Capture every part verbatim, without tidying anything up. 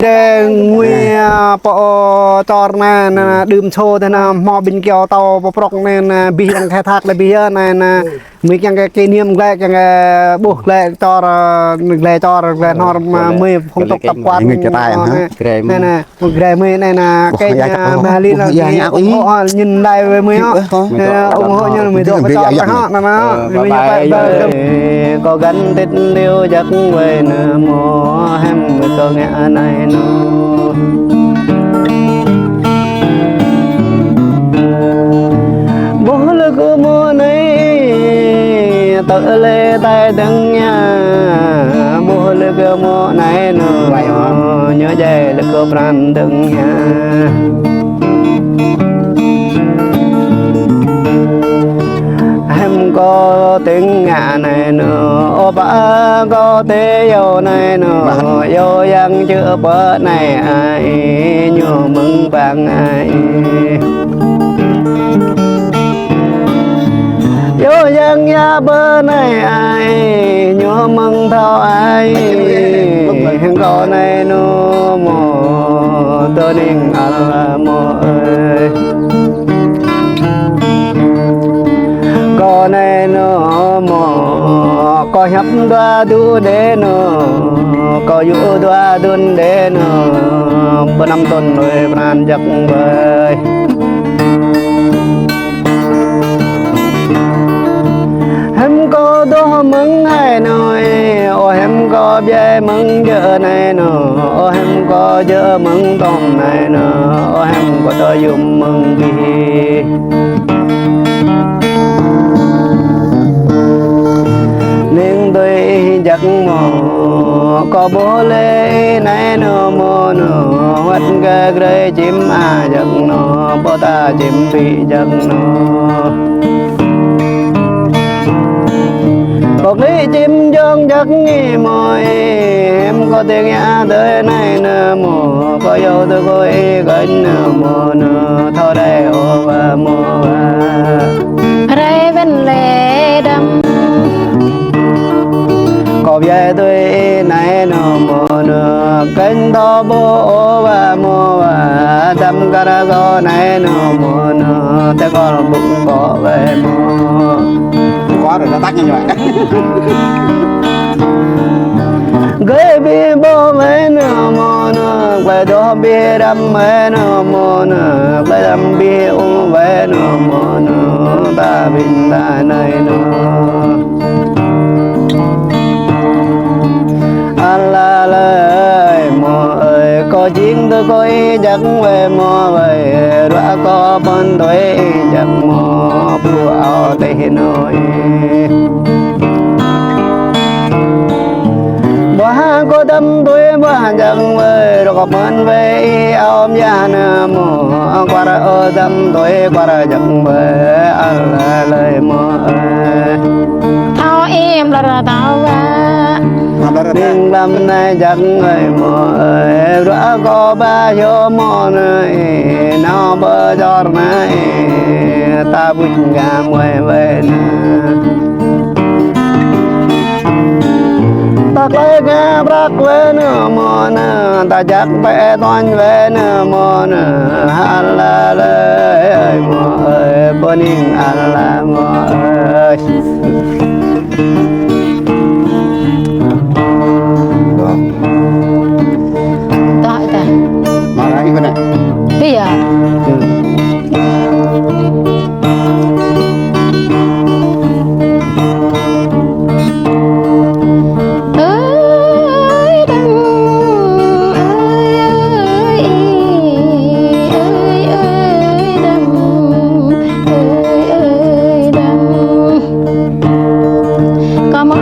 Ơ, ngui, ơ, pô, ơ, čor anai, anai, anai, đưm sô tơ anai, hmâo ƀing kiao tâo pơprŏk anai, anai, abih lăng khai thác lĕ abih yơh anai, anai, mơi kiăng kơ kỷ niệm glaĭ, kiăng kơ ƀuh glaĭ čor, ơ, glaĭ čor, glaĭ hnor, mơi phong tục tập quán, anai, anai, anai, một glaĭ mơi anai, anai, kơ anai, mơi lin lăng, ơ, nhìn lại với mơi hŏ. Ơ, ủng hộ ñu mơi dŏ pơ čor hŏ, anai, anai. Ơ, bye bye. Kâo găn tết liu jăk wai nơ mô, hem kâo ngă anai nô. Ƀuh lơ̆k mô anai, tơ̆ lĕ tai dơ̆ng ña. Ƀuh lơ̆k mô anai nô, ñu djai lơ̆k pran dơ̆ng ña. Hem kâo tơ̆ng ngă anai nô, ơ pă kâo tơ yâo anai nô, yâo yang čư̆ pơ anai ai, ñu mơ̆ng păng ai. Yâo yang ya pơ anai ai, ñu mơ̆ng thâo ai, kâo anai nô mô, tơ ning ala mô ơi. Kâo anai nô mô, kâo hiăp dua du đe nô, kâo yŭ dua dun đe nô, pơ năm tơ̆n ơi pran jăk wai. Hem kâo dŏ mơ̆ng hai nô, ơ hem kâo biă mơ̆ng jơ̆ anai nô, ơ hem kâo jơ̆ mơ̆ng tŏm anai nô, ơ hem kâo tơ yum mơ̆ng abih. Ning tui ih jăk mô, kâo ƀuh lĕ anai nô mô nô, wơ̆t kơ grơi čim a jăk nô, pô ta čim pĭ jăk nô. Pô kli čim jong jăk ngă mô, ơ hem kâo tơ̆ng ngă tơ anai nô mô, kâo yâo tơ kâo ih kơnh nô mô nô, thâo đai ơ wa mô wa. Rai wen lĕ đăm. Kâo biă tui ih anai nô mô nô, kơnh thâo ƀuh ơ wa mô wa, đăm kar kâo anai nô mô nô, tơ kâo ƀŭk kâo wai mô. Quá rồi, đã tắt nhanh rồi. Gơi bi ƀô̆ wai nô mô nô, glai dŏ bi răm wai nô mô nô, glai răm bi ung wai nô mô nô, ta ƀing ta anai nô. Ala lơi mô ơi, kâo jing tơ kâo ih jăk wai mô wai, ruă kâo pơ̆n tui ih jăk mô, pru ao teh nô ih. Ƀuah kâo dăm tui ƀuah jăk wai, ruă kâo pơ̆n wai ih ao mơyang nô mô, kuar ơ dăm tui kuar jăk wai, ala lơi mô ơi. Thâo im lăr thâo wa. Ning lăm anai jăk ơi mô ơi, ruă kâo ba hyu mô nai, nao pơ čor nai, ta ƀuč ngă mơi wai nai. Ta klơi ngă prăk wai nai mô nai, ta jăk pĕ tuan wai nai mô nai, ala lơi mô ơi, pơning ala mô ơi. Tah, tah. Marah ibu nak. Iya. Ơi đăm, ơi, ơi, ơi, ơi, ơi đăm, ơi, ơi đăm. Kâo mơ̆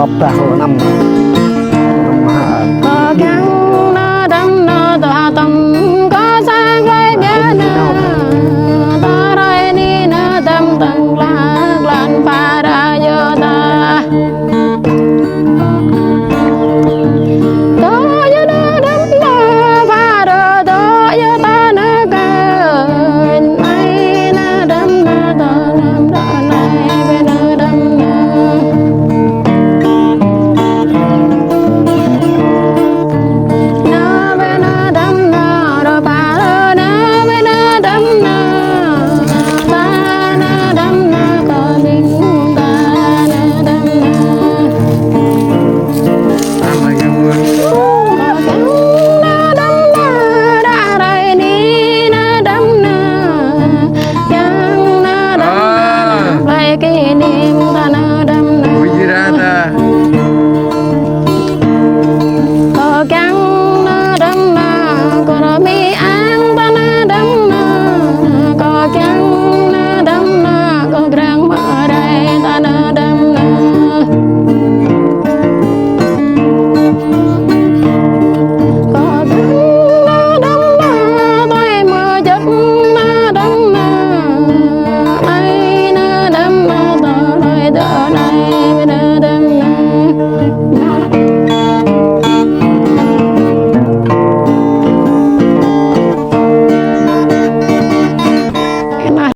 Abah anăm.